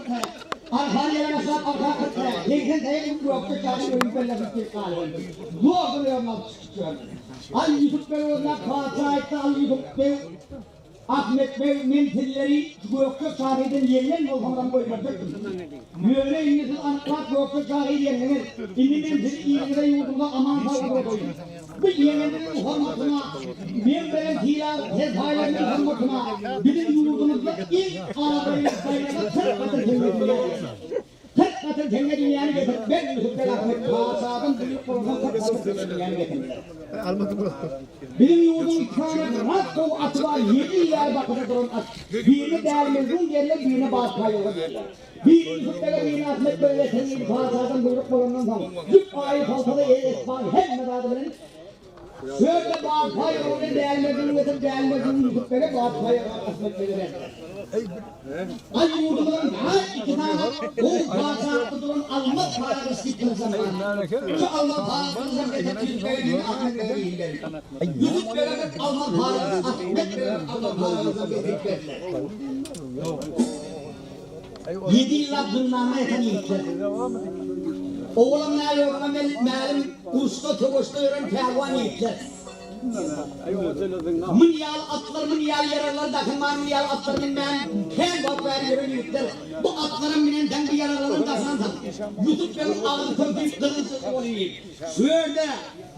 40 taýak. Arkan ýalaňaçlap arka 40 taýak. 80 taýak urup Gökje şanyň öýüni bellesin diýip galyberdi. Zordan özüni alyp çykyp ýördi. Al Ýusup beg özüne patyşa aýtdy, Al Ýusup beg, Ahmet beg, men sizleri şu Gökje şahydan ýeňen bolsaňyzam goýberjekdim. Ýöne indi siz anyklap Gökje şahyry ýeňdiňiz. Indi men sizi iliňize, ýurduňyza aman-sag ugradaýyn. Bu ýeňeniňiziň hormatyna, men beren sylag serpaýlarymyň hormatyna biziň ýurdumyzda iň abraýly baýraga 40 gatyr teňňe dünýä geldi. 40 gatyr teňňe dünýäni getirip ber Ýusup beg Ahmet patyşadan buýruk bolansoň 40 gatyr teňňe dünýäni getirdiler. Biziň ýurduň iki sany ras gowy aty bar, ýedi ýyl bäri bakyda duran at. Birine Däli Mejnun diýerler, birine Batpaýoga diýerler. Biri Ýusup bege, birini Ahmet bege getirin diýdi. Patyşadan buýruk bolandan soň, jüp aýy soltany el-esbaby hemme zady bilen şu ýerde Batpaýoga bilen Däli Mejnuny getirip, Däli Mejnuny Ýusup bege, Batpaýogany Ahmet bege berdiler. Aý ýurdumyzyň has iki sany gowy patyşalykda duran almaz paragylyç diýip gylyjam bar. Şu almaz paragylyjam getirip Ýusup bege birini Ahmet bege birini berdiler. Ýusup bege bir almaz paragylyç, Ahmet bege bir almaz paragylyjam getirip berdiler. Ýedi ýyllap zyndanda ýatan ýigitler. Owalam nä ýogaňa mälim uruşda, söweşde ýören pälwan ýigitler. Mün ýaly atlar, mün ýaly ýaraglar dakynman, mün ýaly atlar münmän, kän wagt bäri ýören ýigitler. Bu atlaram minenseň, bu ýaraglaram daşansaň, Ýusup begiň agzy köpüp, gyzyl çyzgy bolýar diýip, şu ýerde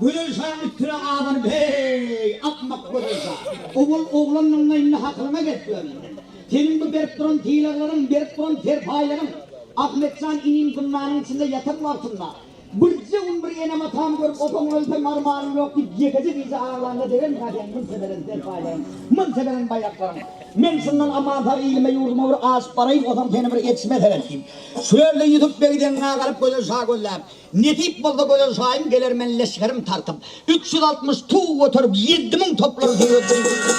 Gözel şanyň üstüne abanyp, Heý, akmak Gözel şa! Owal oglanlygyňda indi hakylyňa gelip ýörmüň. Seniň bu berip duran sylaglaryň, berip duran serpaýlaryň Ahmet jan inim zyndanyň içinde ýatan wagtynda, Birje gün bir enem-atamy görüp, otaň ölsem armanym ýok diýip, ýekeje gije aglanda degenmikä seniň munça beren serpaýlaryň, munça beren baýraklaryň? Men şundan aman-sag ilime-ýurduma bir aşyp baraýyn, otaň seni bir etişime seret diýip, şu ýerde Ýusup begi deňňä galyp Gözel şa gözläp, Nesip bolsa Gözel şaýym geler men leşgerim tartyp, 360 tug göterip, 7000 toplary söýedim.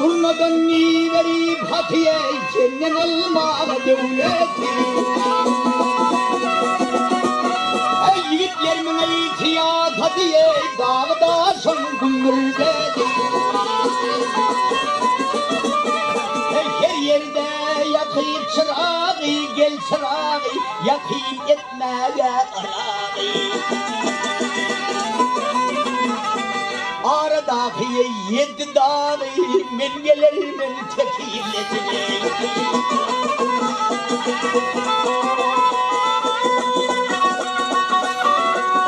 Durnadan iberip hatyýa senden almaga döwleti. Eý ýigitlerimiň eý syýasaty eý dagy daşyň gümmürdedi. Eý her ýerde ýakyp çyragy gel çyragy ýakyn etmäge yragy. Aradaky ýedi dagy men geler men tekizledim.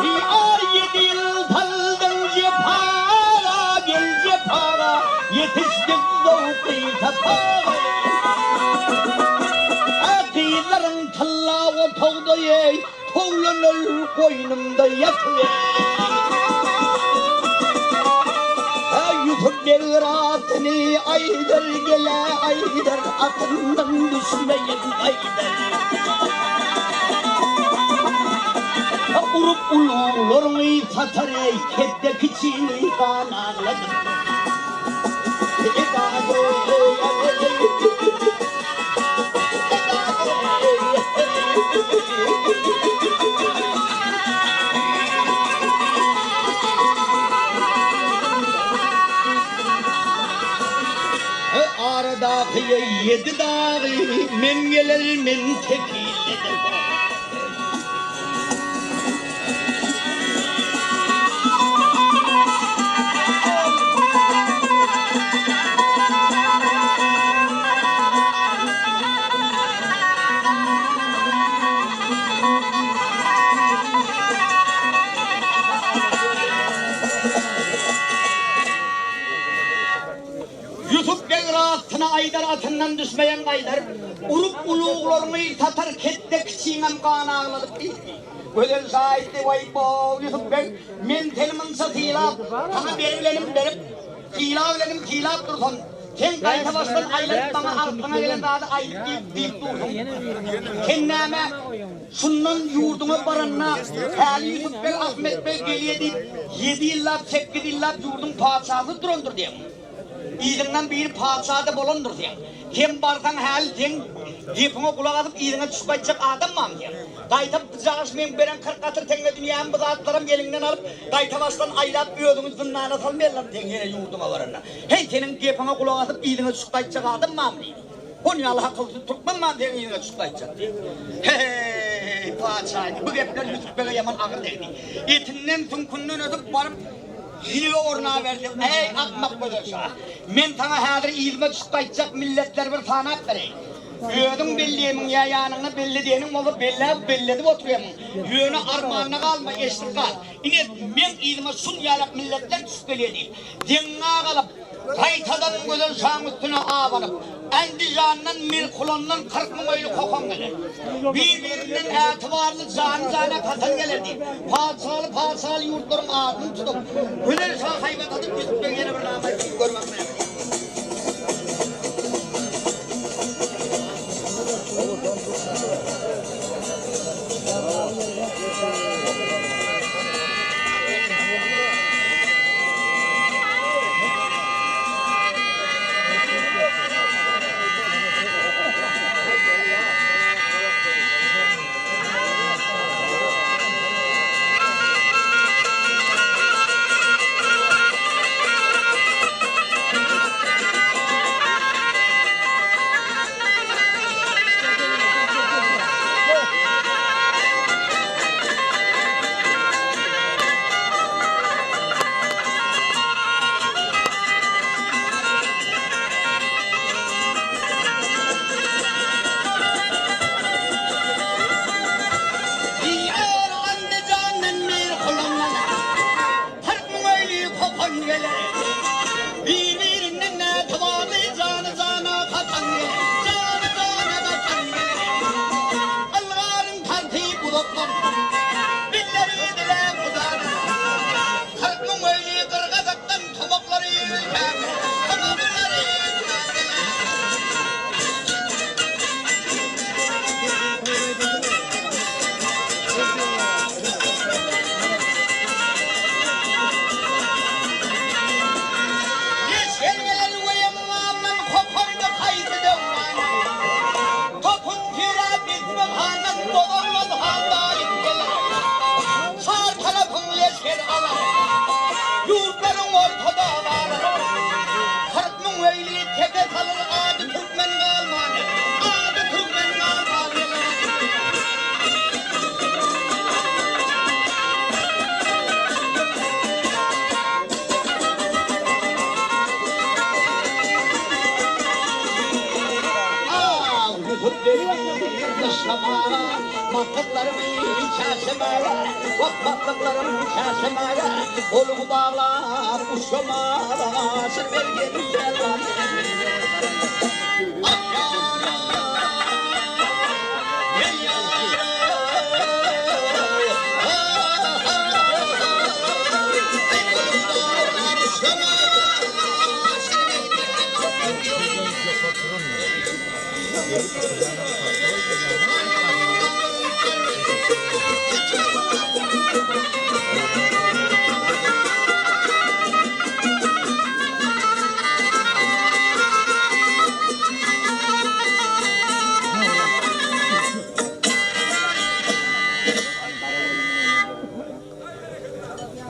Ýar ýedi ýyl saldyň jepaga gel jepaga ýetişdik zowky sapaga. Gyzlaryň tylla otagda eý Towlanar goýnumda ýatyber. Ýusup beg rasyny aýdar, gele aýdar, atyndan düşmeýin gaýdar. Urup uluglaryňy satar eý, ketde kiçini gan agladyp. Aradaky ýedi dagy men geler men tekilledim. aýdar atyndan düşmeýen gaýdar. Urup uluglaryňy satar ketde kiçiňem gan agladyp diýdi. Gözel şa aýtdy, Waý-bow, Ýusup beg, men seni munça sylap, saňa beribilenim berip, sylabilenim sylap dursam, sen gaýta başdan aýlanyp maňa agzyňa gelen zady aýt diýip diýip dursuň. Sen näme, şundan ýurduňa baranda, häli Ýusup beg, Ahmet beg gelýä diýip, ýedi ýyllap, sekiz ýyllap ýurduň patyşasy durandyr diýeň. Yzyňdan biri patyşa-da bolandyr seň. Sen barsaň häli seň gepiňe gulak asyp yzyňa düşüp gaýtjak adam barmy seň? Gaýta pyjagyş meň beren 40 gatyr teňňe dünýämi bu zatlaram eliňden alyp, gaýta başdan aýlap özüňi zyndana salmaýarlarmy seň ýene ýurduňa baranda? Heý, seniň gepiňe gulak asyp yzyňa düşüp gaýtjak adam barmy diýdi. Onýaly akylsyz türkmen barmy seň yzyňa düşüp gaýtjak diýdi. He-heý, patyşa aýtdy, bu gepler Ýusup bege ýaman agyr degdi. Etinden, süňkünden ötüp baryp, Ýüzüge ornaberdi. Eý, akmak Gözel şa! Men saňa häzir yzyma düşüp gaýtjak milletleri bir sanap bereýin. Özüň belleýmiň ýa ýanyňda belli diýeniň bolsa belläp belledip oturýamyň. Ýöne armanda galma, eşidip gal. Ine, meň yzyma şun ýalak milletler düşüp gelýär diýip, deňňä galyp, gaýtadan Gözel şaň üstüne abanyp, Andijandan, Mirkulandan 40 müň öýli kokon geler. Bir-birinden ätibarly jany-jana katan geler diýip, patyşaly-patyşaly ýurtlaryň adyny tutup, Gözel şa haýbat atyp, Ýusup beg ýene bir nama aýtdy, görmek näme? Diýer Andijandan bir hulandan 40 müň öýli kopan geler. Bir-birinden ätibarly jany-jana katan geler. Jany-jana katan geler. Ylgaryň tartyp uzakdan, Billeri diläp Hudadan. 40 müň öýli gyrgazakdan tomaklary ülkäm, tomaklary Leşger geler weýeňňamdan kopandy haýsy döwran. Topun süräp Ispahandan bozulmaz han daýym geler. Çar tarapyň leşger alar. Ýurtlaryň ortada galar. 40 müň öýli teke salar ady türkmen galman. Ady türkmen galman geler.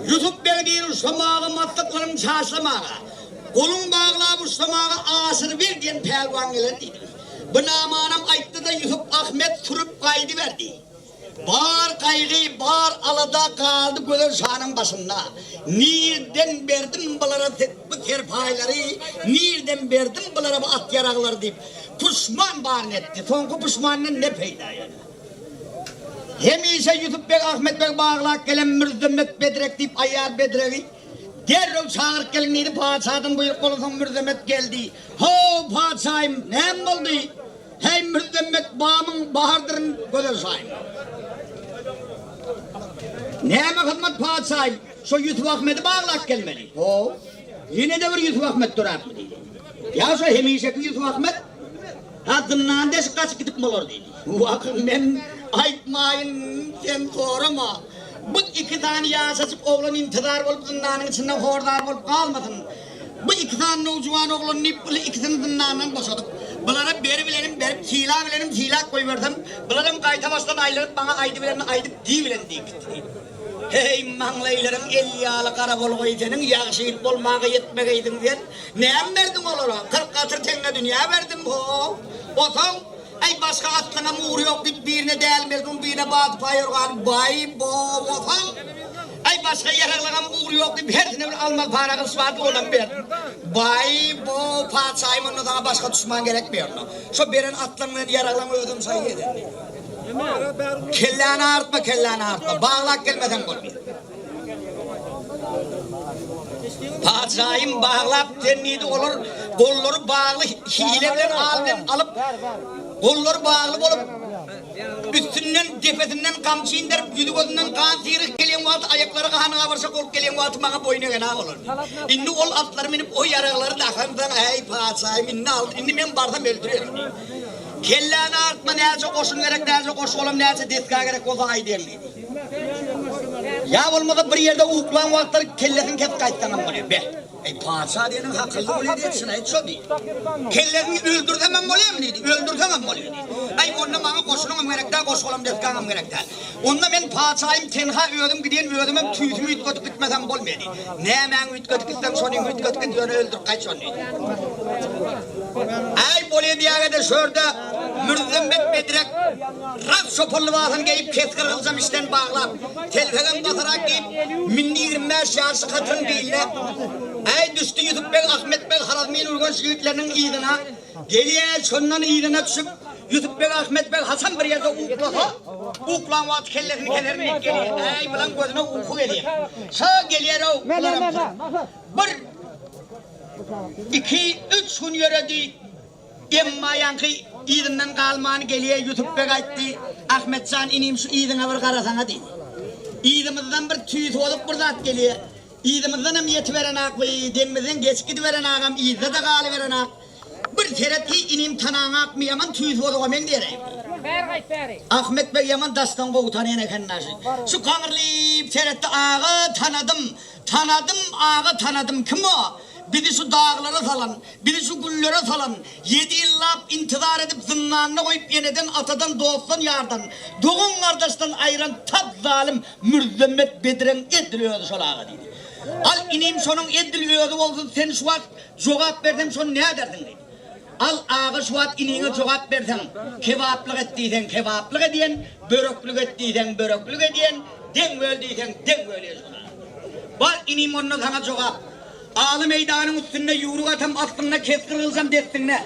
Ýusup beg diýr uşamaga maslyklaryň çaşlamaga, goluň baglap uşamaga Aşyrber diýen pälwan geler diýdi. Bu namanam aýtdy-da Ýusup Ahmet sürüp gaýdyberdi. Bar gaýgy, bar alada galdy Gözel şanyň başynda. Nirden berdim bulara bu serpaýlary, nirden berdim bulara bu at-ýaraglary diýip, puşman baryny etdi. Soňky puşmandan ne peýda ýöne? Hemişe Ýusup beg Ahmet beg baglap gelen Mürzdemet bedrek diýip aýal bedregi. Derrew çagyryp geliň diýdi. Patyşadan buýruk bolansoň Mürzemet geldi. How, patyşahym, näme boldy? Häý, Mürzemmet bamyň, bahardyryn, gözel şaýym. Näme hyzmat, patyşahym? Şo Ýusup Ahmedi baglap gelmeli. How, ýene-de bir Ýusup Ahmet döräpmi? diýdi. Ýa şo hemişeki Ýusup Ahmet? Ha, zyndany deşip gaçyp gidip bolar diýdi. Wah, men aýtmaýyn, sen sorama. Bu iki sany ýaşajyk oglan intizar bolup zyndanyň içinde hor-zar bolup galmasyn. Bu iki sany nowjuwan oglan diýip, bu ikisini zyndandan boşadyp, bulara beribilenim berip, sylabilenim sylap goýbersem, bularam gaýta başdan aýlanyp maňa aýdybilenini aýdyp, diýibilen diýip gitdi diýdi. Heý, maňlaýlaryň el ýaly gara bolgaý seniň, ýagşy ýigit bolmaga ýetmegeýdiň sen. Näme berdiň olara? 40 gatyr teňňe dünýä berdim, ho! Osaň, äý, başga atlyňam ugry ýok diýip, birine Däli Mejnun, birine Badypa ýorgany, baý, bo, osaň, äý, başga ýaraglaňam ugry ýok diýip, hersine bir almaz para gylyç bardy, onam berdim. Baý, bo, patyşaýym, onda saňa başga duşman gerekmi onda? Şo beren atlaň bilen ýaraglaň özem şaý eden diýdi. Kelläni agyrtma, kelläni agyrtma, baglap gelmeseň bolmaz. Patyşaýym baglap sen diýdi, olar gollary bagly hile bilen al bilen alyp, gollary bagly bolup, üstünden depesinden gamçy inderip, ýüzi gözünden gan syrygyp gelýän wagty, aýaklary gany gabarşak bolup gelýän wagty maňa boýun egen-a bolar diýdi. Indi ol atlary münüp, o ýaraglary dakansaň, äý, patyşaýym, indi al, indi men barsam öldürerin diýdi. Kelläni agyrtma, näçe goşun gerek, näçe goş-golam, näçe desga gerek bolsa aýdaýyň diýdi. Ýa bolmasa bir ýerde uklan wagtlary kellesini kesip gaýtsaňam bolýar. Be, eý, patyşa diýeniň hakylly bolýar diýip, çyn aýt şo diýdi. Kellesini öldürsemem bolýarmy diýdi. Öldürseňem bolýar diýdi. Eý, onda maňa goşunyňam gerek däl, goş-golam desgaňam gerek däl. Onda men patyşaýym, tenha özüm gidýän, özümem tüýsümi üýtgedip gitmesem bolmaýar diýdi. Nämäňi üýtgedip gitseň, şonyňy üýtgedip git, ýöne öldürip gaýt şony diýdi. Äý, bolýa diýäge-de şörde Mürzembet bedrek ras çopan lybasyny geýip, kesgir gylyjam içden baglap, telpegem basyrak geýip, mindi 25 ýaşly hatyryň biline. Äý, düşdi Ýusup beg, Ahmet beg Harazmin Ürgenç ýigitleriniň yzyna. Gelýär, şondan yzyna düşüp, Ýusup beg, Ahmet beg haçan bir ýerde uklasa, uklan wagty kellesini keserin diýip gelýär. Äý, bulaň gözüne uky gelýär. Şa gelýär-ow, bularam bir Iki, üç gün ýöredi. Emma ýaňky yzyndan galman gelýär Ýusup beg aýtdy, Ahmet jan inim şu yzyňa bir garasaňa diýdi. Yzymyzdan bir tüýs bozuk bir zat gelýär. Yzymyzdanam ýetiberenak we deňimizden geçip gidiberenagam yzda-da galyberenak. Bir seret heý inim tanaňakmy ýaman tüýs bozuga meňzeýär-eý. Bäri gaýt bäri. Ahmet beg ýaman daşdan gowy tanaýan eken daşy. Şu gaňrylyp seretdi aga tanadym. Tanadym, aga, tanadym. Kim o? Bizi şu daglara salan, bizi şu günlere salan, ýedi ýyllap intizar edip zyndanda goýup eneden, atadan, dostdan, ýardan, dogan-gardaşdan aýran tap zalym Mürzemmet Bedreň edil özi şol aga diýdi. Al, inim, şonuň edil özi bolsun, sen şu wagt jogap berseň şony nädersiň diýdi. Al, aga, şu wagt iniňe jogap berseň, kebaplyk et diýseň, kebaplyk edýän, böreklik et diýseň, böreklik edýän, deň böl diýseň, deň bölýän şol aga. Bar, inim, onda saňa jogap. Aly meýdanyň üstünde ýüwrük atam aslynda kesgir gylyjam destinde.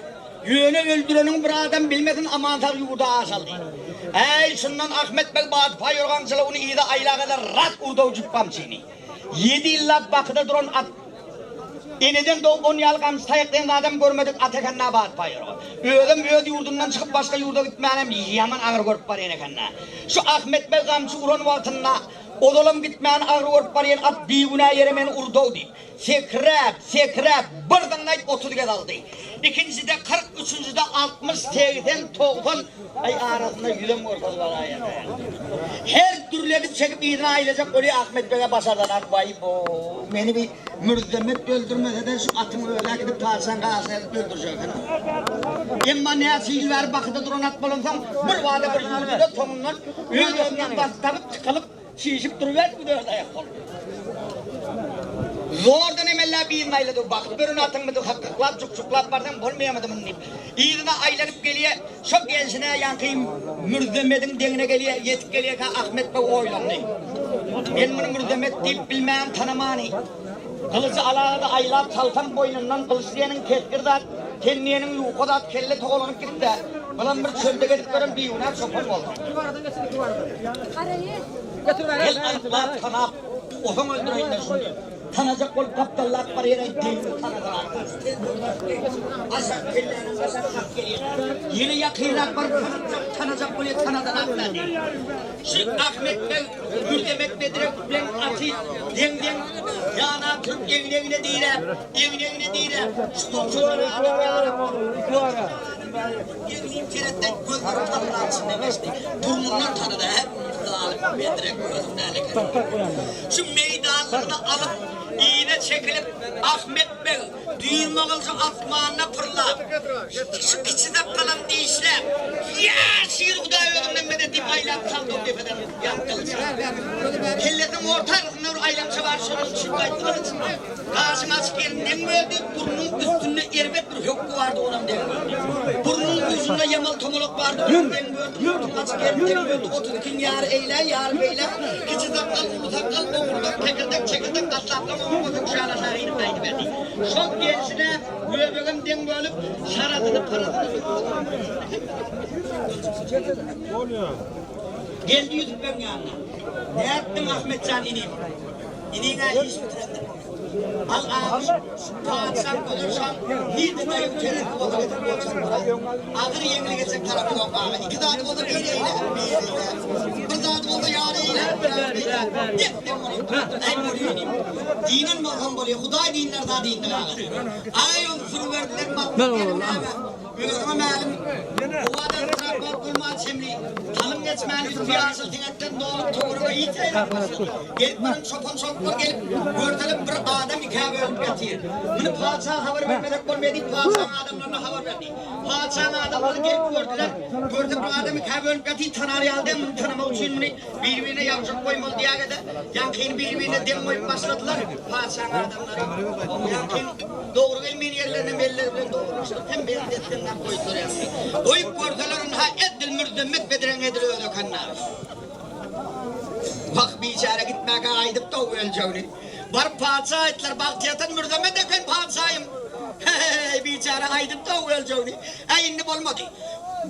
Ýöne öldüreniňi bir adam bilmesin, aman-sag ýurda aşal diýdi. Äý, şundan Ahmet beg Badypa ýorgan jylawyny yza aýlagada ras urdy-ow jüp gamçyny. Ýedi ýyllap bakyda duran at Eneden dogup on ýaly gamçy taýak diýen zadam görmedik at eken-dä Badypa ýorgan. Özem öz ýurdundan çykyp başga ýurda gitmänem ýaman agyr görüp barýan eken-dä. Şu Ahmet beg gamçy uran wagtynda Ozalam gitmäni agyr görüp barýan at bigünä ýere meni urdy-ow diýip, sekräp, sekräp, bir zyňnaýyp 30 gez aldy. Ikinjide 40, üçünjide 60, 80, 90, aý arasynda ýüzem görkezip alaýan. Her dürli edip çekip yzyna aýlajak bolýar Ahmet bege başardanak, waý-bo, meni bir Mürzemet öldürmese-de şu atyň özi äkidip patyşaň gaşyna eltip öldürjek eken. Emma näçe ýyl bäri bakyda duran at bolansoň, bir bada bir ýurduda soňundan öz-özünden bas tapyp, çykylyp, çişip duruberdi bu dört aýak bolup. Zordan emelläp yzyna aýlady. Bakyp ýören atyňmydy, hakkaklap, jukjuklap barsaň bolmaýamydy muny diýip. Yzyna aýlanyp gelýä, şo gelşine ýaňky Mürzemediň deňine gelýä, ýetip gelýärkä Ahmet beg oýlandy. Men muny Mürzemet diýip bilmän tanamany. Gylyjy alaga-da aýlap salsam boýnundan gylyç diýeniň kesgir zat, ten diýeniň ýuka zat kelle togalanyp gitdi. Bulam bir çölde gezip ýören bigünä çopan boldy. Gel anyklap tanap, osaň öldüreýin-le şuny diýip. Tanajak bolup gapdallap barýar aý deňizi tanadyrak. Aşak kelläniň aşak çak gelýär. Ýene ýakynrak baryp tanatjak tanajak bolýar tanadanakda diýip. Şu Ahmet beg Mürzemet Bedrek bilen aty deň-deň ýana turup egni-egne diräp, egni-egne diräp, şu oturan adam ýalam Egni seretdi, gözleri tamlaň içinden geçdi. Burnundan tanady, hä, zalym Bedrek özüň däl eken. Şu meýdanlygyny alyp, yza çekilip, Ahmet beg düýrmegylja asmanda pyrlap, şu kiçi sakgalam dişläp, Ýa, şir Hudaý özüňden medet diýip aýlap saldy o depeden ýapgylyja. Kellesiniň orta arasynda bir aýlamça bar, şonam düşüp gaýtdy gylyç. Gaşyň açyk ýerini deň böldi, burnuň üstünde erbet bir hökgi bardy, onam deň böldi. Burnuň ujunda ýamal tomalak bardy, onam deň böldi, murtuň açyk ýerini deň böldi, otuz ikiň ýary eýlä, ýary beýlä, kiçi sakgal, uly sakgal, bokurdak, kekirdek, çekirdek, gassaplam oňa söküşän aşak inip gaýdyberdi. Şol gelşine göbegem deň bölüp, şaradyny, paradyny Geldi Ýusup begiň ýanyna. Nätdiň, Ahmet jan inim? Iniň-ä iş bitirendir. Al abi, şu patyşaň gözel şaň nirde daýaw terezi bolsa getirip bolçak bolar. Agyr ýeňil geçjek tarapy ýok aga. Iki zady bolsa biri eýle, biri beýle. Bir zady bolsa ýary eýle, ýary beýle. Dep-deň bolup durupdyr. Äý bolýa inim. Dinen bolsam bolýa. Hudaý dinler zat indir aga. Aý ol sürüberdiler maksat gelip näme? Özüňe mälim, howada ysyrap wagt bolman çemli, salym geçmän üsti ýaşyl siňekden dolup töwerege it ýaýrap başlady. Gelip baran çopan-çoluklar gelip, görseler bir adam ikä bölünip ýatyr. Muny patyşa habar bermesek bolmaýar diýip, patyşaň adamlaryna habar berdi. Patyşaň adamlary gelip gördüler, görse bir adam ikä bölünip ýatyr, tanar ýaly däl, muny tanamak üçin muny bir-birine ýabjyk goýmaly diýäge-de, ýaňkyny bir-birine deň goýup başladylar. Patyşaň adamlary ýaňkyny dogry gelmeýän ýerlerine elleri bilen dogrulaşdyryp, hem bir desseňläp goýdular ýaňky. Goýup görseler, ynha, edil Mürzemmet bedreň edil özi eken-dä. Wah, biçäre gitmäkä aýdypdy-ow öljegini. Baryp patyşa aýtdylar, Bagtyýatan Mürzemet eken, patyşaýym. He-he-heý, biçäre aýdypdy-ow öljegini. Äý, indi bolmady.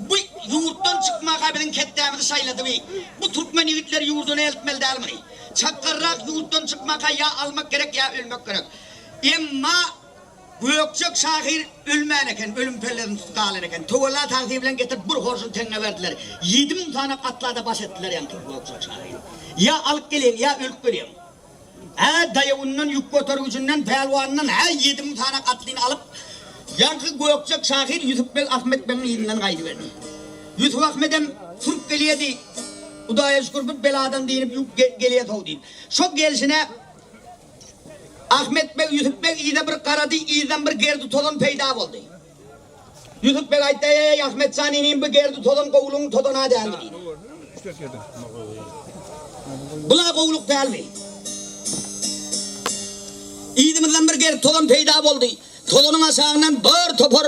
Bu ýurtdan çykmaka biziň ketdämizi şaýlady bi. Bu türkmen ýigitleri ýurduna eltmeli däl muny. Çakgarrak ýurtdan çykmaka ýa almak gerek, ýa ölmek gerek. Emma Gökjek şahyr ölmän eken, ölüm pellesini tutup galan eken. Töwella tagsyr bilen getirip bir horjun teňňe berdiler. 7000 sany atla-da baş etdiler ýaňky Gökjek şahyry. Ýa alyp geleň, ýa ölüp geleň. Hä, daýawyndan, ýük götergijinden, pälwanyndan, hä, 7000 sany atlyny alyp, ýaňky Gökjek şahyr Ýusup beg Ahmet begiň yzyndan gaýdyberdi. Ýusup Ahmedem sürüp gelýärdi. Hudaýa şükür, bir beladan dynyp gelýär-how diýip. Şo gelşine Ahmet beg, Ýusup beg yza bir garady, yzdan bir gerdi tozan peýda boldy. Ýusup beg aýtdy, Eý, Ahmet jan inim, bu gerdi tozan gowulygyň tozan-a dälmi diýdi. Bul-a gowulyk dälmi? Yzymyzdan bir gerdi tozan peýda boldy. Tozanyň aşagyndan bir topar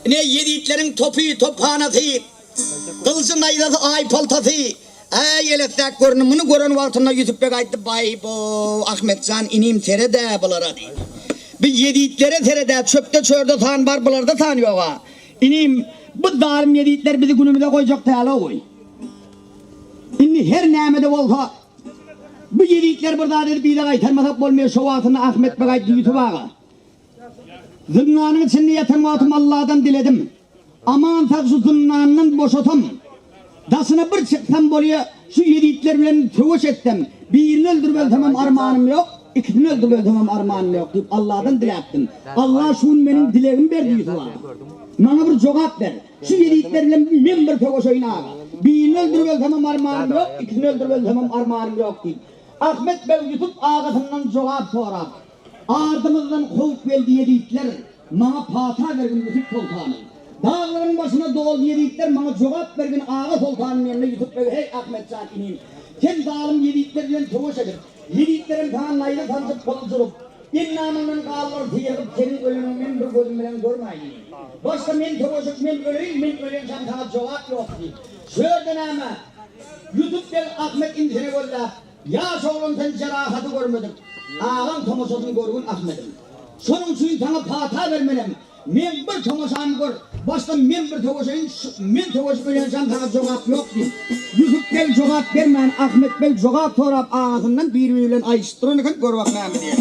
ine ýezitleriň topy, tophanasy, gylyjy, naýzasy, aýpaltasy, Äý, elesdäk göründi. Muny gören wagtynda Ýusup beg aýtdy, Baý-bo, Ahmet jan, inim, sered-ä bulara diýdi. Bi ýezitlere sered-ä, çöpde-çörde san bar, bularda san ýog-a. Inim, bu zalym ýezitler bizi günümize goýjak däl-ow. Indi her näme-de bolsa, bu ýezitleri bir zat edip yza gaýtarmasak bolmaýar. Şo wagtynda Ahmet beg aýtdy, Ýusup aga, Zyndanyň içinde ýatan wagtym Alladan diledim. Aman sag şu zyndandan boşasam, daşyna bir çyksam bolýa, şu ýezitler bilen söweş etsem, birini öldürip ölsemem armanym ýok, ikisini öldürip ölsemem armanym ýok diýip Alladan diläpdim. Allah şu gün meniň dilegimi berdi Ýusup aga. Maňa bir jogap ber. Şu ýezitler bilen men bir söweşeýin aga. Birini öldürip ölsemem armanym ýok, ikisini öldürip ölsemem armanym ýok diýip. Ahmet beg Ýusup agasyndan jogap sorap. Ardymyzdan kowup geldi ýezitler, Maňa pata bergin Ýusup soltanym. Daglaryň başyna doldy ýezitler, Maňa jogap bergin aga soltanym Ýende Ýusup beg Heý, Ahmet jan inim, Sen zalym ýezitler bilen söweş edip, Ýezitlerem saňa naýza sanjyp gylyç urup, Endamyňdan gallar syrygyp, Seniň öleniňi men bir gözüm bilen görmäýin inim. Başga men söweşip, men öleýin, Men ölençäm saňa jogap ýok diýip. Şu ýerde näme? Ýusup beg Ahmet inisini gözläp, Ýaş oglan sen jerahaty görmedik, agaň tomaşasyny görgün Ahmedim. Şonuň üçin saňa pata bermelem. Meň bir tomaşamy gör. Başda men bir söweşeýin, men söweşip ölýänçäm saňa jogap ýok diýip. Ýusup beg jogap bermän, Ahmet beg jogap sorap agasyndan bir-biri bilen aýdyşyp duran eken, gör bak näme diýen.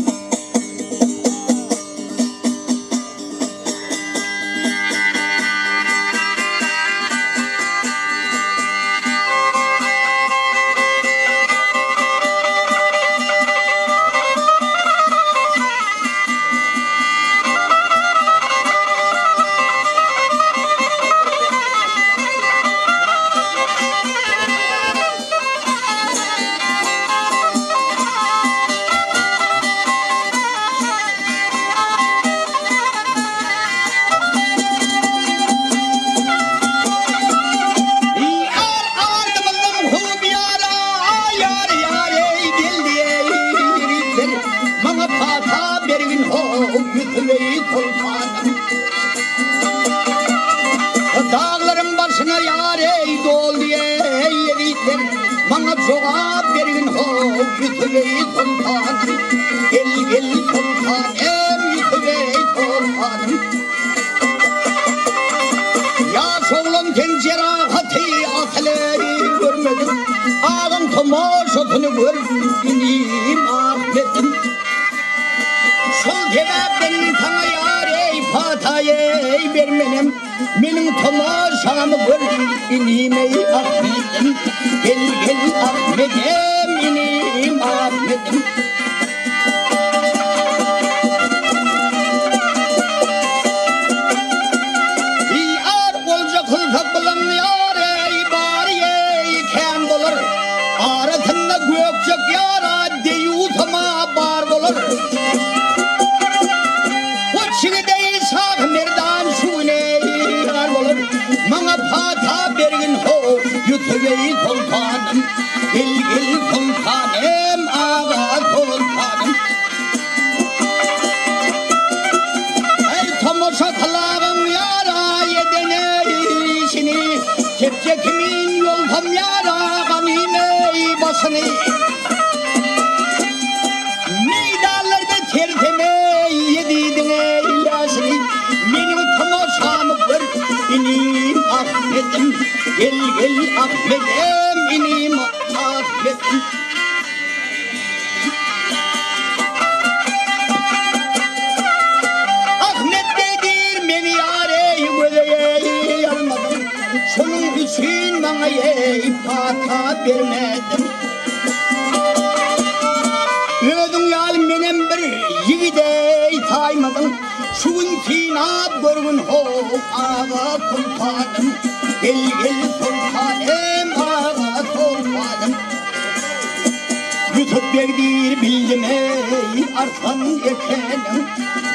Ýar ardymyzdan hup ýara, ýar ýar eý geldi eý ýigitler, Maňa pata bergin ho Ýüsübeý soltanym. Daglaryň başyna ýar eý doldy eý ýigitler, Maňa jogap bergin ho Ýüsübeý soltanym. Gel gel soltanym Ýüsübeý soltanym. Ýaş oglan sen jerahaty asyl görmediň, Agaň tomaşasyny gör inim Ahmedim. Şol sebäpden saňa ýar eý pata eý bermenem, Meniň tomaşamy gör inim eý Ahmedim. Gel gel Ahmedem inim Ahmedim. Ýar olja kylsa gylyň ýar eý bary eý kän bolar. Arasynda gökjek ýara deýýusam-a bar bolar. Goç ýigit eý şahy merdan şu gün eý ýar bolar. Maňa pata bergin ho Ýusup eý soltanym. Gel gel soltanym aga soltanym. Her tomaşa kylagyň ýara eden işini, Kepje kimin ýolsam ýara ganym eý başyny. Meýdanlarda sersem eý Ýezidiň eý läşini, Meniň tomaşamy gör inim Ahmedim. Gel gel Ahmedem inim Ahmedim. Ahmet beýdir meni ýar eý göze eý almadyň şonuň üçin maňa eý pata bermediň. Özüň ýaly menem bir ýigit eý saýmadyň şu gün synap görgün how aga soltanym gel gel soltanym aga soltanym. Ýusup beg diýr bildim eý, arslan ekeniň,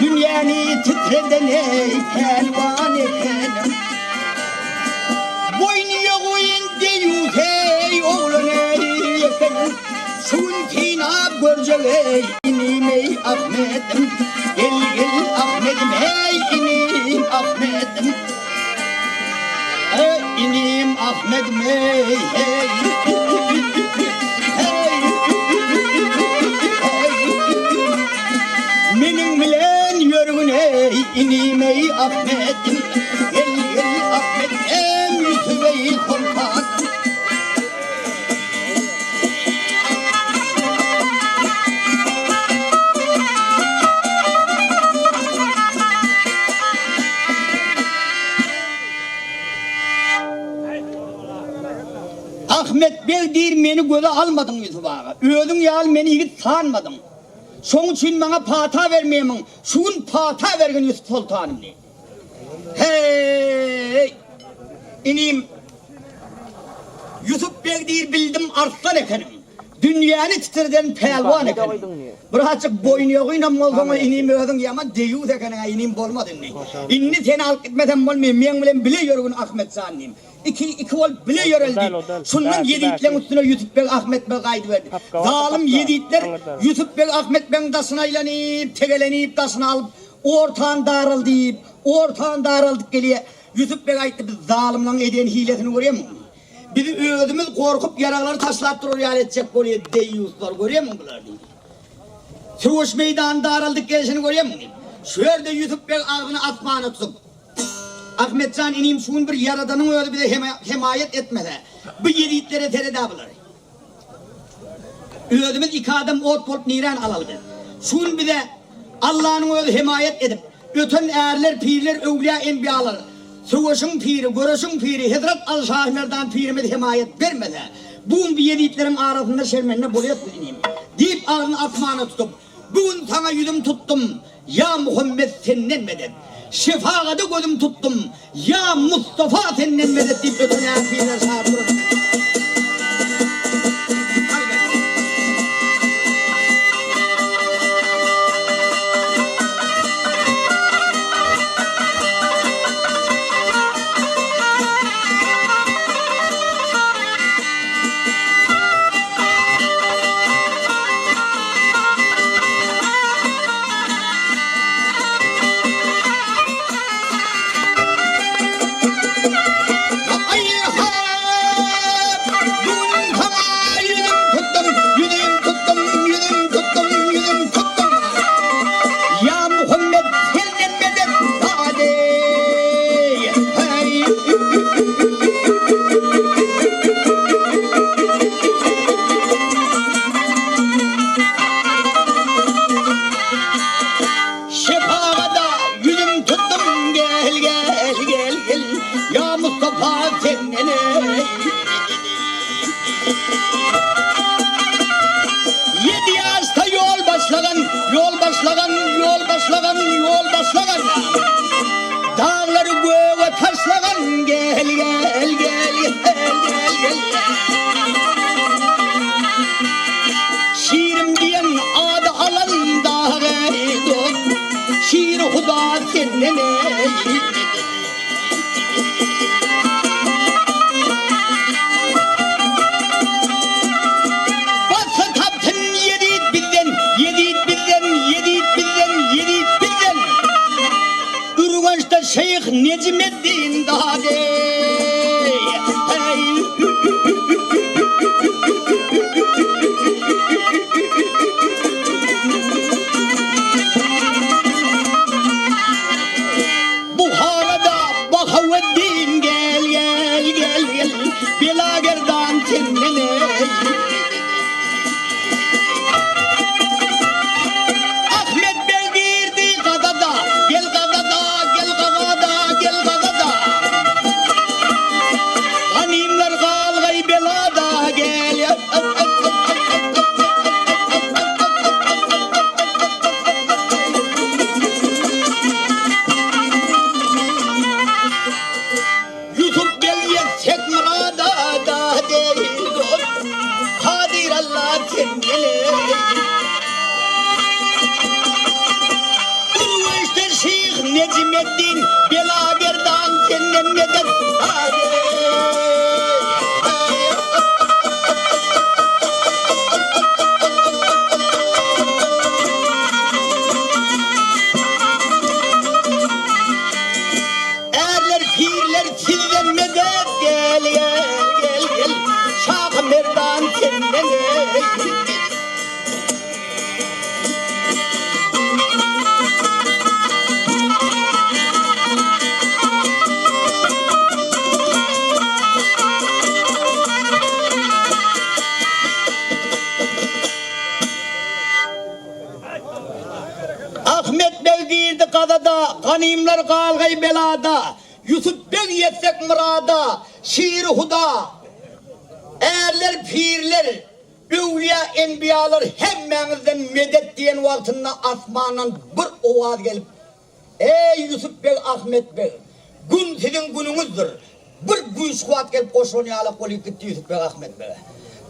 Dünýäni titreden eý, pälwan ekeniň. Boýny ýogyn deýýus eý, oglan eý ekeniň, Şu gün synap görjek eý, inim eý, Ahmedim. Gel, gel, Ahmedim eý, inim, Ahmedim. Eý, inim Ahmedim eý, heý. Meniň bilen ýörgün eý, inim eý, Ahmedim. Gel, gel, Ahmedim, Ýusup eý, soltan. Ahmet beg diýr meni göze almadyň Ýusup aga. Özüň ýaly meni ýigit sanmadyň. Şoň üçin maňa pata bermemiň, şu gün pata bergin Ýusup soltanym diýdi. Heý! Inim, Ýusup beg diýr bildim arslan ekeniň. Dünýäni titreden pälwan ekeniň. Birazjyk boýnyýogynam bolsaň-a inim özüň ýaman deýýus ekeniň-ä inim bolmaz indi. Indi seni alyp gitmesem bolmaýar, meň bilen bile ýörgün Ahmet jan diýim. Iki iki bolup bile ýöreli diýip, şundan ýezitleň üstüne Ýusup beg Ahmet beg gaýdyberdi. Zalym ýezitler Ýusup beg Ahmet begiň daşyna aýlanyp, tegelenip daşyna alyp, ortany daraldyp, ortany daraldyp gelýär. Ýusup beg aýtdy, biz zalymlaň eden hilesini görýärmiň? Bizi özümiz gorkup ýaraglary taşlap durar ýaly etjek bolýar deýýuslar görýärmiň bular diýdi. Söweş meýdany daraldyp gelşini görýärmiň diýdi. Şu ýerde Ýusup beg agzyny asmana tutup, Ahmet jan inim şu gün bir Ýaradanyň özi bize hemaýat etmese, bu ýezitlere sered-ä bulary. Özümiz iki adam ot bolup niräni alaly biz. Şu gün bize Allanyň özi hemaýat edip, öten ärler, pirler, öwlüýä, enbiýalar, söweşiň piri, göreşiň piri Hezret Aly Şahymerdan pirimiz hemaýat bermese, bu gün bu ýezitleriň arasynda şermende bolýas biz inim. Diýip agzyny asmana tutup, Bu gün saňa ýüzüm tutdum, ýa Muhammet senden medet. Şefagada gözüm tutdum, ýa Mustafa senden medet diýip öten är-pirler şahyr duran eken. Şefagada ýüzüm tutdum gel gel gel gel ýa Mustafa senden eý. Ýedi ýaşda ýol başlagan ýol başlagan ýol başlagan ýol başlagan Daglary göge taşlagan gel gel gel gel gel gel Şirim diýen ady alan dagy dost Şiri Huda senden eý. Basga tapsyn ýezit bizden, ýezit bizden, ýezit bizden, ýezit bizden. Ürgençde şeýh Nejmeddin dady. Buharada Bahaweddin gel gel gel gel Bela gerdan senden ey. Ahmet beg girdi gazada gel gazada gel gazada gel gazada Ganymlar galgaý belada gel. Ýusup beg ýetsek myrada da deý dost, Kadyr Alla senden eý. Ürgençde şyh Nejmeddin, Bela gerdan senden medet da deý. Ärler pirler sizden medet gel gel gel gel Şahy Merdan senden ey. Ahmet beg girdi gazada, Ganymlar galgaý belada, Ýusup beg ýetsek myrada, Şiri Huda, Ärler, pirler, öwlüýä, enbiýalar hemmäňizden medet diýen wagtynda asmandan bir owaz gelip, Eý, Ýusup beg, Ahmet beg, gün siziň günüňizdir. Bir güýç-kuwwat gelip goşulan ýalak bolup gitdi Ýusup beg Ahmet bege.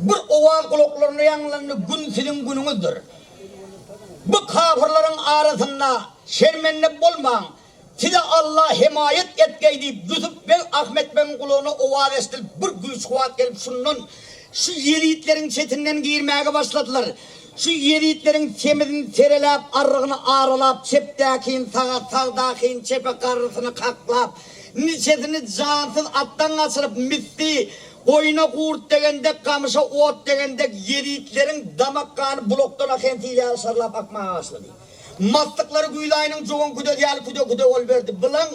Bir owaz gulaklarynda ýaňlandy, Gün siziň günüňizdir. Bu kafyrlaryň arasynda şermende bolmaň. Size Alla hemaýat etgeý diýip, Ýusup beg Ahmet begiň gulagyna owaz eşidilip, bir güýç-kuwwat gelip şundan şu ýezitleriň çetinden girmäge başladylar. Şu ýezitleriň semizini sereläp, arrygyny aralap, çepdäkini saga, sagdakini çepe garrysyny kaklap, niçesini jansyz atdan gaçyryp, misli goýna gurt degen dek, gamyşa ot degen dek ýezitleriň damak gany bulakdan akan sil ýaly şarlap akmaga başlady. Maslyklary güýz aýynyň juwan küdesi ýaly küde-küde boluberdi. Bylaň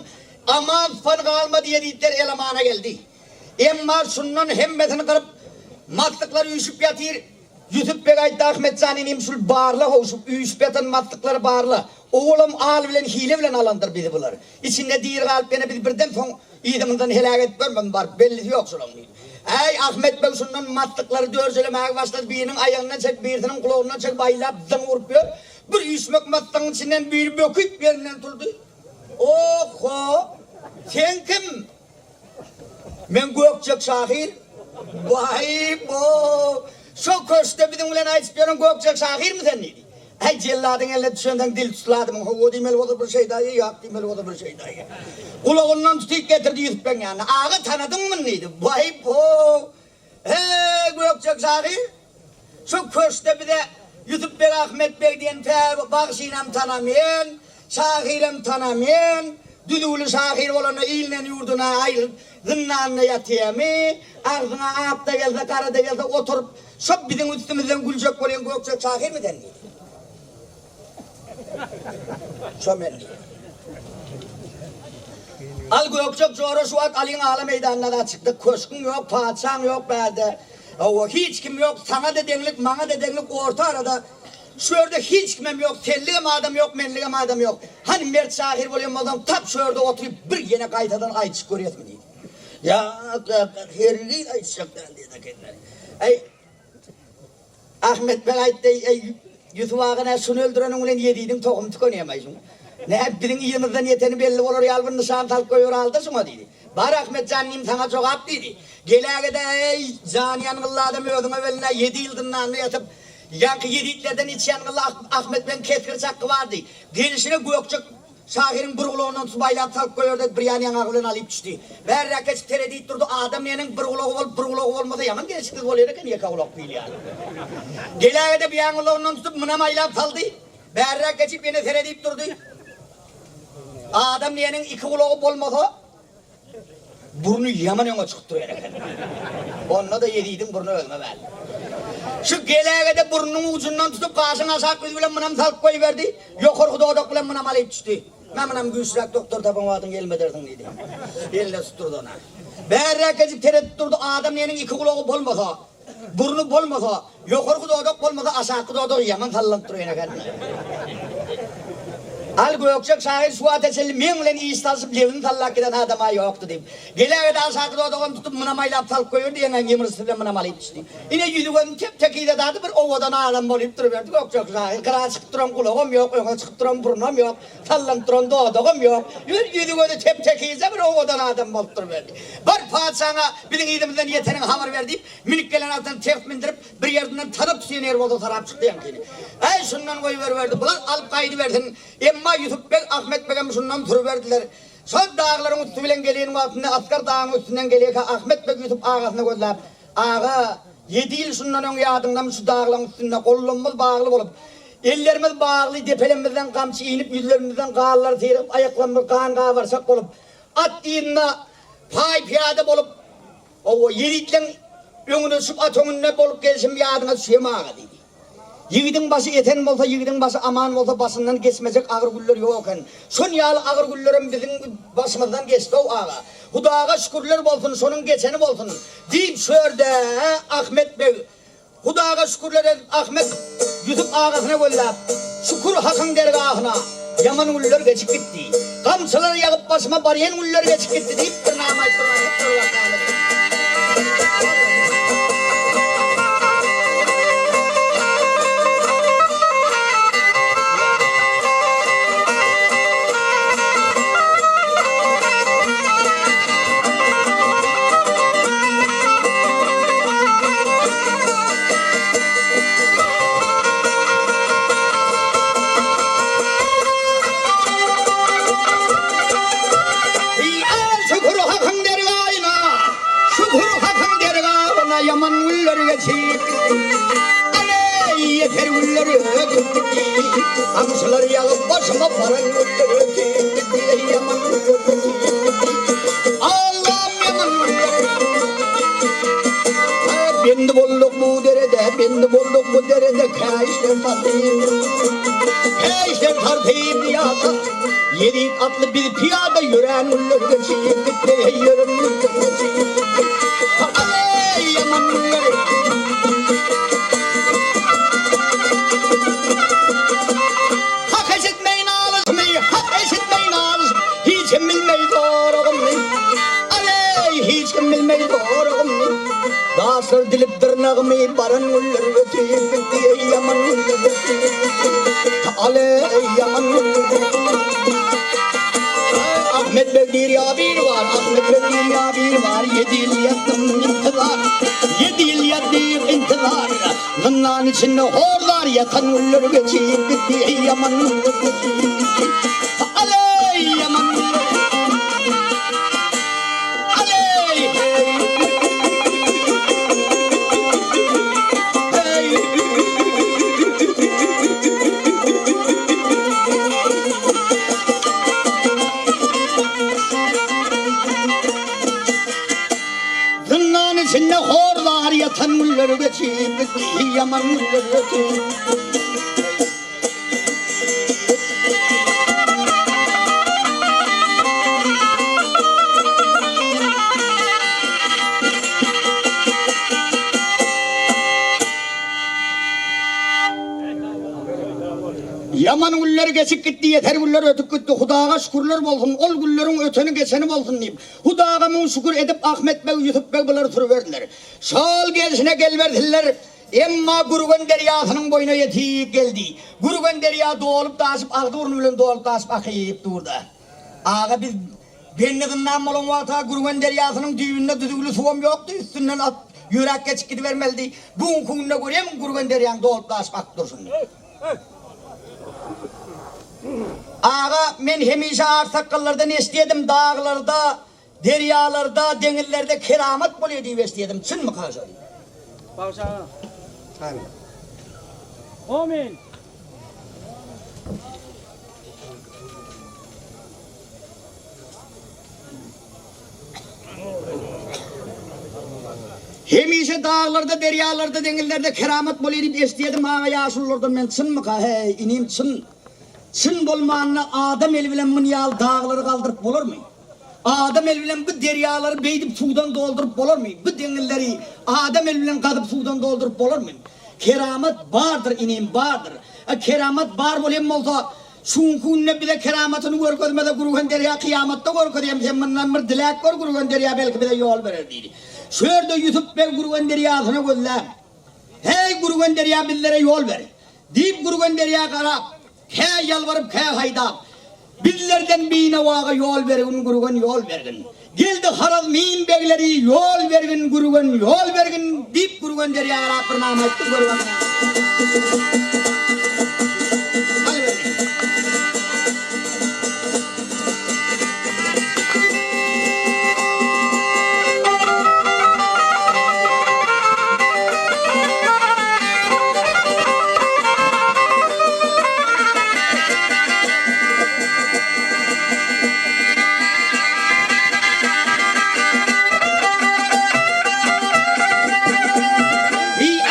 aman sypan galmady ýezitler el-amana geldi. Emma şundan hemmesini gyryp, maslyklar üýşüp ýatyr. Ýusup beg aýtdy, Ahmet jan inim şul barla how, şu üýşüp ýatan maslyklary barla. Owalam al bilen hile bilen alandyr bizi bular. Içinde diri galyp ýene biz birden soň yzymyzdan heläk edip görmegin baryp bellisi ýok şolaň diýdi. Äý Ahmet beg şundan maslyklary dörjelemäge başlady, biriniň aýagyndan çekip, birisiniň gulagyndan çekip aýlap zyň urup ýör. Bir üýşmek maslygyň içinden biri böküp ýerinden turdy. Oh-ho! Sen kim? Men Gökjek şahyr. Waý-bo! Şo köşkde biziň bilen aýdyşyp ýören Gökjek şahyrmy sen? diýdi. Äý, jelladyň eline düşensoň dil tutladymyň, hawa diýmeli bolsa bir şeýdaýy, ýok diýmeli bolsa bir şeýdaýy. Gulagyndan tutyp getirdi Ýusup begiň ýanyna. Aga, tanadyňmy muny? diýdi. Waý-bo! Heý, Gökjek şahyr! Şu köşkde bize Ýusup beg Ahmet beg diýen tä bagşynam tanamýan, şahyram tanamýan, düzüwli şahyr bolanda ilinden-ýurduna aýrylyp zyndanda ýatýamy, agzyňa ak-da gelse, gara-da gelse oturyp şo biziň üstümizden güljek bolýan Gökjek şahyrmy sen diýdi. Şo men diýdi. Al Gökjek jora şu wagt Alyň ala meýdanyna-da çykdyk, köşgüň ýok, patyşaň ýok bärde. Hawa, hiç kim ýok, saňa-da deňlik, maňa-da deňlik, orta arada şu ýerde hiç kimem ýok, senligem adam ýok, menligem adam ýok. Hany mert şahyr bolýan bolsaň, tap şu ýerde oturyp bir ýene gaýtadan aýdyşyp görýäsmi diýdi. Ýa-ak, ýa-ak, hergiz aýdyşjak däl diýdi ekenler. Äý, Ahmet beg aýtdy, Eý, Ýusup aga, nä şuny öldüreniň bilen Ýezidiň tohumy tükenýäm-aý şuň. Nä, biziň yzymyzdan ýeteni belli bolar ýaly bir nyşan salyp goýber alda şuňa diýdi. Bar Ahmet jan inim saňa jogap diýdi. Gelägede eý, jany ýangynly adam özüňe welin-ä ýedi ýyl zyndanda ýatyp, ýaňky ýezitlerden içi ýangynly Ahmet begiň kesgir çakgy bardy. Gelşine Gökjek şahyryň bir gulagyndan tutup aýlap salyp goýberdi, bir ýan ýaňagy bilen alyp düşdi. Bärräk geçip seredip durdy, adam diýeniň bir gulagy bolup, bir gulagy bolmasa ýaman gelşiksiz bolýar eken ýeke gulak diýilýäni. Gelägede bir ýan gulagyndan tutup munam aýlap saldy. Bärräk geçip ýene seredip durdy. Adam diýeniň iki gulagy bolmasa, burny ýaman öňe çykyp durýan eken. Onda-da Ýezidiň burny özüňe bäli. Şu geläge-de burnunyň ujundan tutup, gaşyň aşak ýüzi bilen munam salyp goýberdi. Ýokarky dodak bilen munam alyp düşdi. Mä munam güýçräk doktor tapan wagtyň gelmedersiň diýdi. Eline tutdurdy ony. Bärräk geçip seredip durdy, adam diýeniň iki gulagy bolmasa, Burny bolmasa, ýokarky dodak bolmasa, aşaky dodagy ýaman sallanyp durýan eken. Al Gökjek şahyr şu wagta çenli meň bilen iş salşyp lebini sallap giden adam-a ýokdy diýip. Geläge-de aşaky dodagam tutup munam aýlap salyp goýberdi, ýeňňäň ýymrysy bilen munam alyp düşdi. Ine ýüzi-gözüni tep-tekiz edady, bir owadan adam bolyp duruberdi Gökjek şahyr. Gyra çykyp duran gulagam ýok, öňe çykyp duran burnam ýok, sallanyp duran dodagam ýok. Ýöne ýüzi-gözi tep-tekizje bir owadan adam bolup duruberdi. Bar patyşaňa biziň yzymyzdan ýeteniňi habar ber diýip, münüp gelen atdan ters mündürip, bir ýerinden tanap düşen ýeri bolsa sarap çykdy ýaňkyny. Äý, şundan goýberiberdi, bular alyp gaýdybersin. Emma Ýusup beg, Ahmet begem şundan turuberdiler. Şol daglaryň üsti bilen gelýän wagtynda Asgar dagyň üstünden gelýärkä Ahmet beg Ýusup agasyna gözläp, Aga, ýedi ýyl şundan öň ýadyňdamy şu daglaryň üstünde gollarymyz bagly bolup, ellerimiz bagly, depelemizden gamçy inip, ýüzlerimizden ganlar syrygyp, aýaklarymyz gan gabarçak bolup, at yzynda paý-pyýada bolup, hawa, ýezitleň öňüne düşüp, at öňünde bolup gelşim ýadyňa düşýärmi, aga? diýdi. Ýigidiň başy esen bolsa, ýigidiň başy aman bolsa, başyndan geçmejek agyr günler ýok eken. Şon ýaly agyr günlerem biziň başymyzdan geçdi-ow, aga. Hudaga şükürler bolsun, şonuň geçeni bolsun, diýip, şu ýerde Ahmet beg Hudaga şükürler edip Ahmet Ýusup agasyna gözläp, Şükür Hakyň dergahyna, ýaman günler geçip gitdi. Gamçylar ýagyp başyma barýan günler geçip gitdi diýip bir nama aýtdyr hep şol wagt näme diýip. Şükür Hakyň dergaýyna, şükür Hakyň dergahyna ýaman günler geçip gitdi. Aleý, ýeter günler ötüp gitdi. Gamçylar ýagyp başyma baran günler ötüp gitdi. Ýaman günler ötüp gitdi. Allam ýaman günler ötüp gitdi. Bendi bolduk bu derede, bendi. Bendi bolduk bu derede kä işler tartyp, Kä işler tartyp ýata. Ýerik atly biz pyýada ýörän günler geçip gitdi, Heý ýören günler geçip gitdi. Aleý ýaman günler. Hak eşitmeý nalyşymy, hak eşitmeý nalyşymy, Hiç kim bilmeý zorugymy. Aleý hiç kim bilmeý zorugymy. Daşlar dilip dyrnagymy, baran günler ötüp gitdi, Eý ýaman günler ötüp gitdi. Aleý ýaman günler ötüp gitdi. Ahmet beg diýr ýa bir bar, Ahmet beg diýr ýa bir bar, Ýedi ýyl ýatdym intizar, Ýedi ýyl ýatdyk intizar. Zyndan içinde hor-zar ýatan günler geçip gitdi, Eý ýaman günler geçip gitdi. Aleý ýaman günler. Aleý heý. Heý. Zyndan içinde hor-zar ýatan günler geçip gitdi, ýaman günler geçip gitdi. Ýaman günler geçip gitdi, ýeter günler ötüp gitdi, Hudaga şükürler bolsun, ol günleriň öteni geçeni bolsun diýip, Hudaga müň şükür edip Ahmet beg, Ýusup beg bulary sürüberdiler. Şol gelşine gelibersinler. Emma Gürgen derýasynyň boýuna ýetip geldi. Gürgen derýa dolup-daşyp, agzy-burny bilen dolup-daşyp akyp durdy. Aga biz bendi zyndan bolan wagta Gürgen derýasynyň düýbünde düzüwli suwam ýokdy, üstünden at ýöräp geçip gidibermelidi. Bu günki günde görýämiň Gürgen derýaň dolup-daşyp akyp durşuny. Aga, men hemişe aksakgallardan eşidýärdim, daglarda Derýalarda, deňizlerde keramat bolýar diýip eşidýärdim, çynmyka şol? Bagşy aga. Omyn. Hemişe daglarda, derýalarda, deňizlerde keramat bolýar diýip eşidýärdim aga ýaşululardan men, çynmyka? Heý, inim, çyn. Çyn bolmanda adam eli bilen muny ýaly daglary galdyryp bolarmy? Adam eli bilen bu derýalary beýdip suwdan dolduryp bolarmy? Bu deňizleri adam eli bilen gazyp suwdan dolduryp bolarmy? Keramat bardyr inim bardyr. A keramat bar bolýan bolsa şuňky günde bize keramatyny görkezmese Gürgen derýa kyýamatda görkezýem sen mundan bir diläp gör Gürgen derýa belki bize ýol berer diýdi. Şu ýerde Ýusup beg Gürgen derýasyna gözläp Heý Gürgen derýa bizlere ýol ber. Diýip Gürgen derýa garap, kä ýalbaryp, kä haýdap, Bizlerden binawaga ýol bergin, Gürgen ýol bergin. Geldi Harazmin begleri, ýol bergin, Gürgen ýol bergin, diýip Gürgen derýa garap bir nama aýtdy, Gürgen.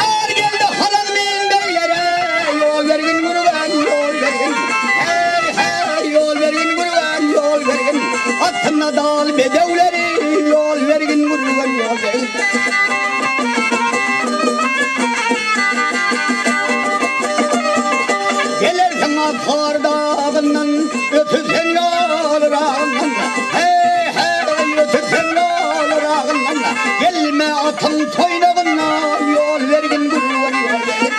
Är geldi Harazmin beglere, Ýol bergin Gürgen, ýol bergin. Heý, heý, ýol bergin Gürgen, ýol bergin. Atyna dal bedewleri, Ýol bergin Gürgen, ýol bergin. Gelersiň Akar dagyndan, Ötüpseň ýolragyndan. Heý, heý, ötüpseň ýolragyndan. Gelme atyň toýnagyndan, Ýol bergin Gürgen, ýol bergin.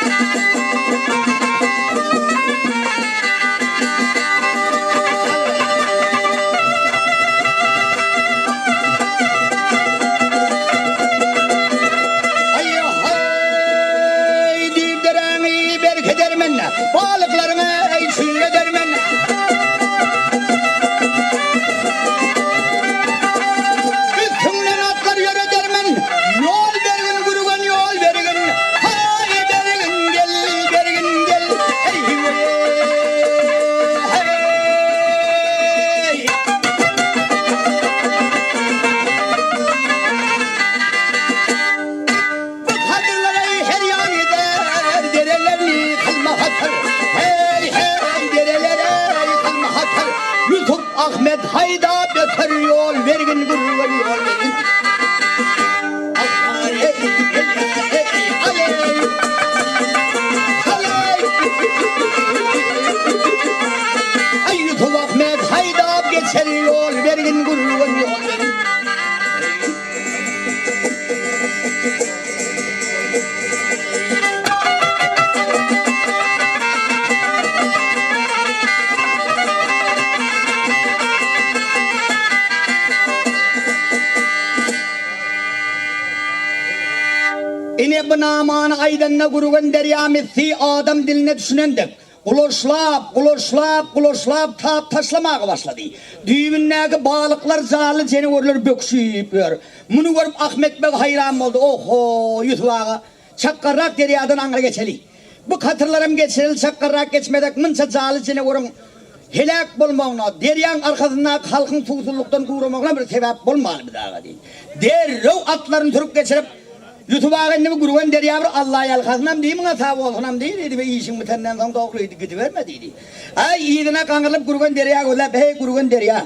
Aý-haý, diýip deräňi berkedermen, Balyklaryňy çüýredermen. Üstüňden atlar ýöredermen, Ýol bergin, Gürgen, ýol bergin, Haý, bergin, gel, bergin, gel, Eý-weý, heý! Bu kadyrlary her ýan eder. bu namany aýdanda Gürgen derýa misli adam diline düşünen dek, gulaçlap, gulaçlap, gulaçlap tap taşlamaga başlady. Düýbündäki balyklar janly janawerler böküşip ýör. Muny görüp Ahmet beg haýran boldy, Oho, Ýusup aga, çakgarrak derýadan aňry geçeli. Bu katyrlaram geçireli çakgarrak geçmezek munça janly janaweriň heläk bolmagyna, derýaň arkasyndaky halkyň suwsuzlykdan guramagyna bir sebäp bolmaly biz aga diýdi. Derrew atlaryny sürüp geçirip, Ýusup aga indi bu Gürgen derýa bir Alla ýalkasynam diý muňa sag bolsunam diý diýdi we işiň bitenden soň dogry gidiberme diýdi. Aý yzyna gaňrylyp Gürgen derýa gözläp, Heý Gürgen derýa!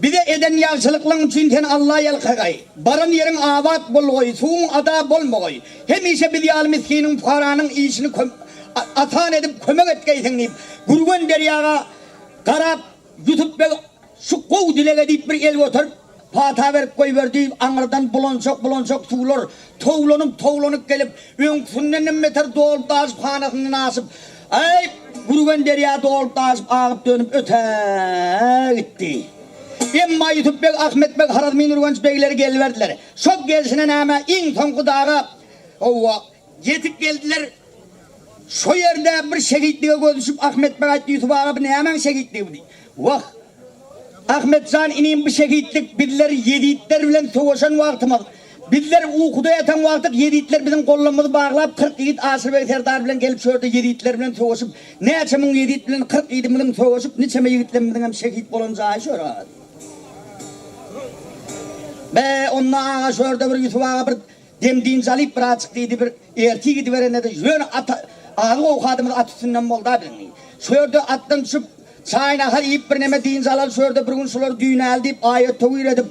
Bize eden ýagşylyklaň üçin sen Alla ýalkagaý. Baran ýeriň abat bolgaý, suwuň ada bolmagaý. Hemişe biz ýaly misginiň, pukaranyň işini asan edip kömek etgeýsiň diýip, Gürgen derýaga garap, Ýusup beg şu gowy dilege diýip bir el göterip, pata berip goýberdi. Aňyrdan bulançak-bulançak suwlar towlanyp-towlanyp gelip, öňküsindenem beter dolup-daşyp hanasyndan aşyp, Aý, Gürgen derýa dolup-daşyp agyp-dönüp ötä gitdi. Emma Ýusup beg, Ahmet beg, Harazmin Ürgenç begleri geliberdiler. Şo gelşine näme, iň soňky daga, hawa, ýetip geldiler. Şo ýerde bir şehitlige göz düşüp, Ahmet beg aýtdy, Ýusup aga, bu nämäň şehitligi bu diýdi. Wah, Ahmet jan inim bu şehitlik bizler ýezitler bilen söweşen wagtymyz, bizler ukuda ýatan wagtyk ýezitler biziň gollamyzy baglap 40 ýigit Aşyrbeg serdar bilen gelip şu ýerde ýezitler bilen söweşip näçe müň ýezit bilen 40 ýigidimiziň söweşip niçeme ýigitlerimiziňem şehit bolan jaýy şu ýer aga diýdi. Be onda aga şu ýerde bir Ýusup aga bir dem dynç alyp birazjyk diýdi bir ertir gidiberende-de ýöne at azyk-owkadymyz at üstünden bolda biziň diýdi. Şu ýerde atdan düşüp Çaý-nahar iýip birneme dynç alaly şu ýerde bir gün şulary düýnäli diýip aýat-töwir edip,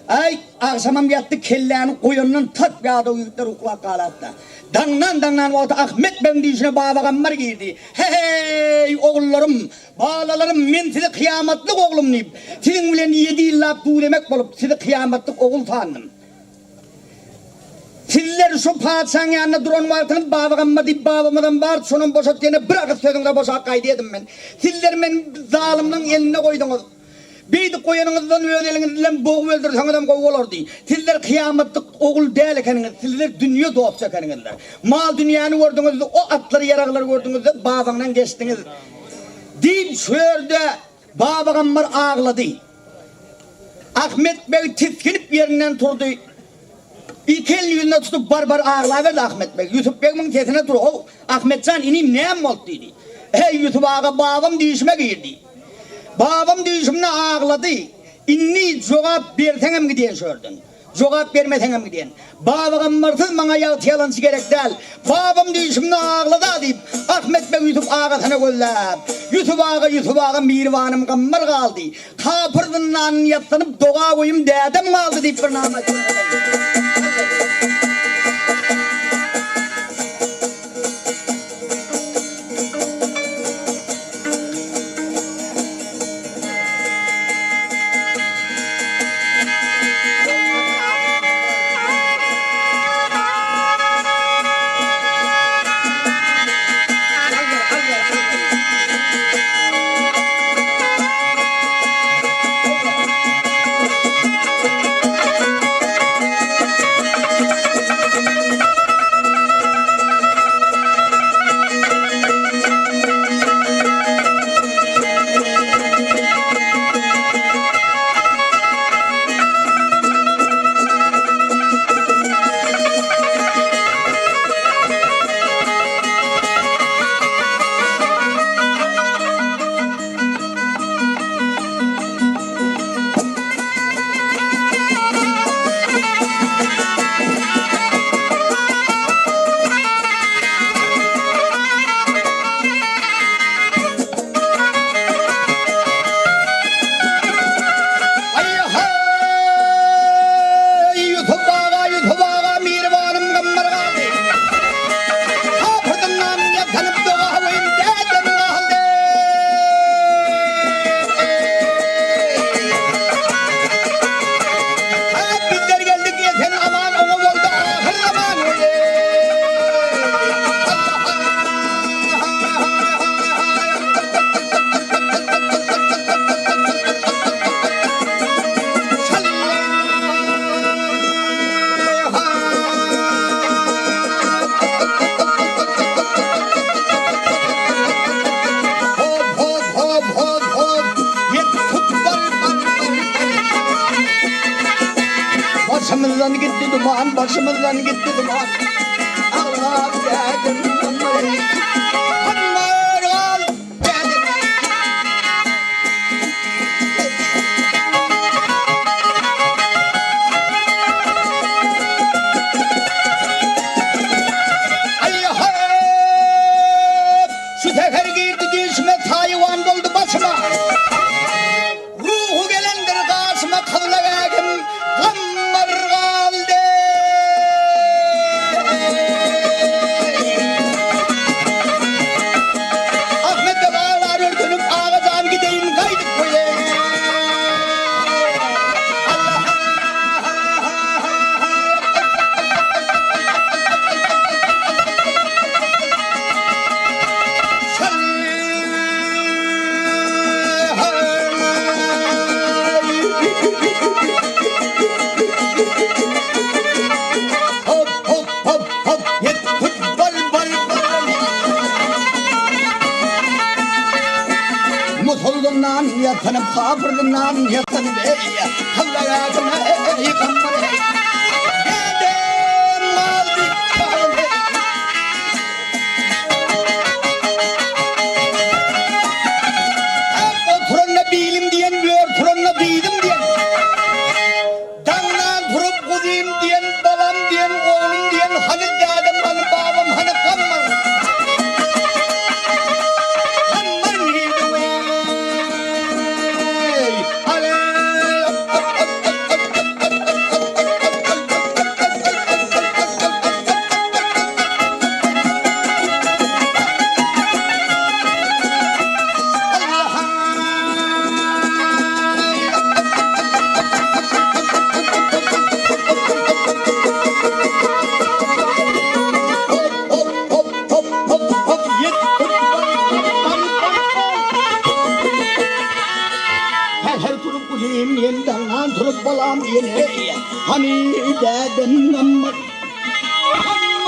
äý, agşamam ýatdy, kelläni goýandan tarp ýadaw ýigitler uklap galardy-da. Daňdan-daňdan wagty Ahmet begiň düýşüne Babagammar girdi. He-heý, ogullarym, balalarym, men sizi kyýamatlyk oglum diýip, siziň bilen ýedi ýyllap duz-emek bolup, sizi kyýamatlyk ogul sandym. Sizler şu patyşaň ýanynda duran wagtyňyz Babagamma diýip babamyzam bardy, şonam boşat ýene bir agyz sözüňize boşap gaýdýadym men. Sizler meni zalymlaň elinde goýduňyz. Beýdip goýanyňyzdan öz eliňiz bilen bogup öldürseňizem gowy bolardy. Sizler kyýamatlyk ogul däl ekeniňiz, sizler dünýe dosty ekeniňizler. Mal-dünýäni gördüňiz, o atlary ýaraglary gördüňizde babaňdan geçdiňiz. Diýip şu ýerde Babagammar aglady. Ahmet beg tisginip ýerinden turdy. Iki elini ýüzüne tutup bar-bar aglaberdi Ahmet beg. Ýusup beg muň sesine tur, How, Ahmet jan, inim näme boldy? diýdi. Heý, Ýusup aga, babam düýşüme girdi. Babam düýşümde aglady. Indi jogap berseňem gidýän şu ýerden. Jogap bermeseňem gidýän. Babagammarsyz maňa ýagty ýalançy gerek däl. Babam düýşümde aglada diýip, Ahmet beg Ýusup agasyna gözläp, Ýusup aga, Ýusup aga, mirwanym gammar galdy. Kapyr zyndanyny ýassanyp doga goýum dädem galdy diýip bir nama Başymyzdan gitdi duman, başymyzdan gitdi duman. Aglap dädim gammary. Gammar gal dädim. Aý-hop! Şu sefer girdi düýşüme, saýawan boldy başyma. Ruhy gelendir gaşyma kybla gägim Gammar galdy. Ahmet beg aglar örtenip aga jan gideýin gaýdyp goýaý. Hop hop hop hop yet tut bal bal bal. Musuldan yatanım kafirden yatanım ey Allah'ım ey kammar ey. Dedem aldı Oturanyna bilim diýen, ör turanyna diýdim diýen. Daňdan turup guzym diýen, balam diýen, oglum diýen, hany dädem, hany babam, hany gammar. Gammar nirde weý? Her turup gudym diýen, daňdan turup balam diýen, eý, hany dädem Gammar. Gammar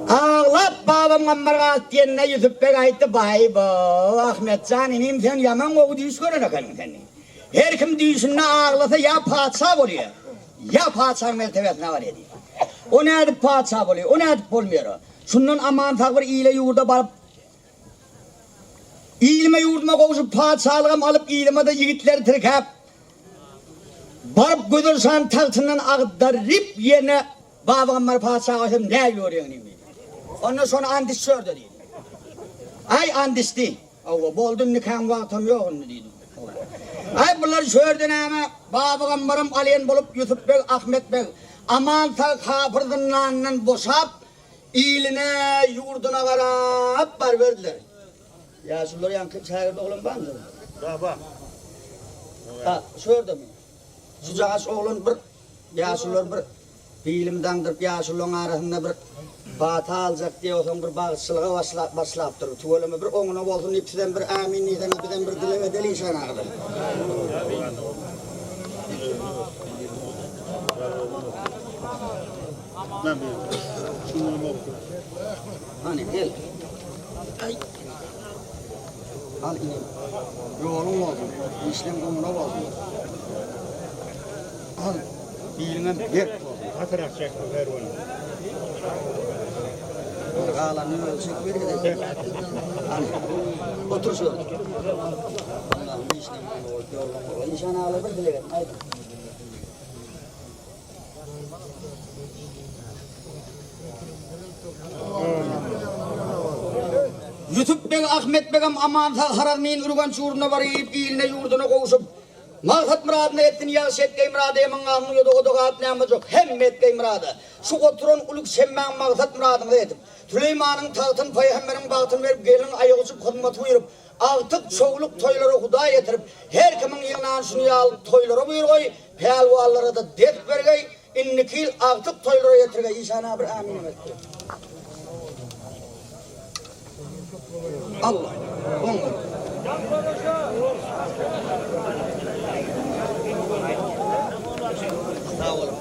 Aglap babam Gammar galyp diýende Ýusup beg aýtdy, Baý-bo, Ahmet jan inim sen ýaman gowy düýş gören ekeniň sen. Her kim düýşünde aglasa ýa patyşa bolýar, ýa patyşaň mertebesine barýar diýdi. O nädip patyşa bolýar, o nädip bolmaýar? Şundan aman-sag bir ile-ýurda baryp, Ilime-ýurduma gowşup, patyşalygam alyp, yzyma-da ýigitleri tirkäp, baryp Gözel şanyň tagtyndan agdaryp ýerine Babagammar patyşa goýsam nä görýäň diýdi. Onda şony and içiber-de diýdi. Aý, and içdi. Hawa, boldy indi kän wagtam ýok indi diýdi. Aý, bular şu ýerde näme, Babagammaram alýan bolup, Ýusup beg, Ahmet beg aman sag kapyr zyndanyndan boşap, Iline, ýurduna garap baryberdiler. Ýaşulular ýaňky şägirdi oglan barmy? Bar, bar. Ha, şu ýerdemi? Şu jaş oglan bir ýaşulular bir bilimi daňdyryp ýaşulularyň arasynda bir bata aljak diýip osaň bir bagtçylyga başlap başlapdyr. Tüweleme bir oňuna bolsun diýip sizem bir ämin diýseňiz bizem bir dileg edeli işan agadan. Hany gel. Aý. Al inim. Ýoluň bolsun. Işleň oňuna bolsun. Al. Biliňem berk bolsun. Hatyrak çekme ver onu. Galanyny ölçek bergide. Al. Otur şöyle. Allahyň işine ýoluna goýup ýoldan goýan. Işan agalar bir dileg ediň, aýdyň. Ýusup beg Ahmet begem aman sag Harazmin Ürgenç ýurduna baryp, iline ýurduna gowşup, maksat myradyna ýetsin, ýagşy etgeý myrada emiň gamyň ýoda oda galyp näme boljak, hemme etgeý myrada. Şu oturan uly hemmäň maksat myradyňyza ýetip, Süleýmanyň tagtyn paýhamberiň bagtyn berip gelin aýak uçup hyzmat buýrup, agtyk çowluk toýlara Hudaý ýetirip, her kimiň ýygnan şuny ýaly toýlara buýurgaý, pälwanlara-da dest bergeý, indiki ýyl agtyk toýlara ýetirgeý, işana bir äminem etdi. Allah, oňa. Sag boluň.